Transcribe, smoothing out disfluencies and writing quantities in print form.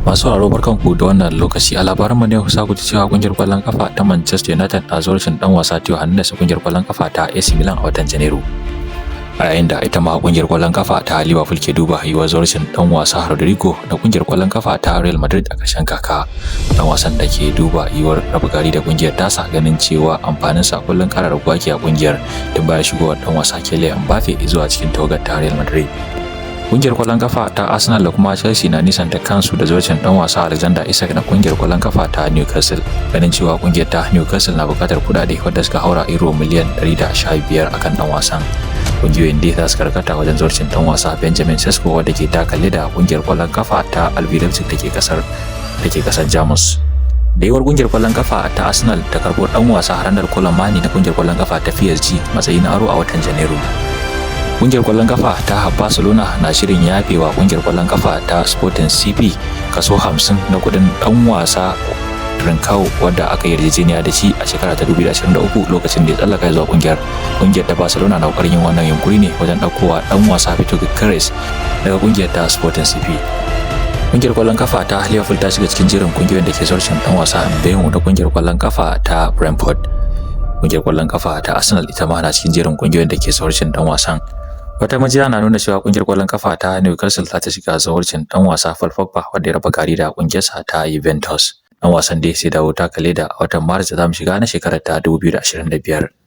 Masu sauraro, barkanku da wannan lokaci. A labaran mu ne za ku ji cewa kungiyar kwallon kafa ta Manchester United na zawarcin dan wasa Theo Hernandez kungiyar kwallon kafa ta AC Milan a watan Janairu. A yayin da ita ma kungiyar kwallon kafa ta Liverpool ke duba yiwuwar zawarcin dan wasa Rodrigo na kungiyar kwallon kafa ta Real Madrid a ƙarshen kaka. Dan wasan da ke duba yiwuwar raba gari da kungiyar tasa, ganin cewa amfanin sa kullun ƙara raguwa ke a kungiyar tun bayan shigowar dan wasa Kylian Mbappe zuwa cikin tawagar ta Real Madrid. Kungiyar kwallon kafa ta Arsenal da kuma Chelsea na nisanta kansu da zawarcin dan wasa Alexander Isak na kungiyar kwallon kafa ta Newcastle. Ganin cewa kungiyar ta Newcastle na buƙatar kuɗaɗe wadda suka haura euro miliyan 115 akan dan wasan. Kungiyoyin dai za su karkata wajen zawarcin dan wasa Benjamin Sesko, wadda ke taka leda kungiyar kwallon kafa ta RB Leipzig da ke kasar Jamus. Da yiwuwar kungiyar kwallon kafa ta Arsenal ta karɓo dan wasa Randal Kolo Muani na kungiyar kwallon kafa ta PSG matsayin aro a watan Janairu. Kungiyar kwallon kafa ta Barcelona na shirin yafewa kungiyar kwallon kafa ta Sporting CP kaso 50 na kudin dan wasa Trincao, wadda aka yarjejeniya da shi a shekara ta 2023 lokacin da ya tsallaka zuwa kungiyar. Kungiyar ta Barcelona na kokarin yin wannan yunkuri ne wajen ɗaukowa dan wasa Vitor Gyökeres daga kungiyar ta Sporting CP. Kungiyar kwallon kafa ta Liverpool ta shiga cikin jerin kungiyoyin da ke zawarcin dan wasa Mbeumo na kungiyar kwallon kafa ta Brentford. Kungiyar kwallon kafa ta Arsenal ita ma na cikin jerin kungiyoyin da ke zawarcin dan wasan. Wata majiya na nuna cewa kungiyar kwallon kafa ta Newcastle za ta shiga zawarcin dan wasa Paul Pogba, wanda ya raba gari da kungiyarsa ta Juventus. Dan wasan dai sai dawo taka leda a watan Maris da zamu shiga na shekarar ta 2025.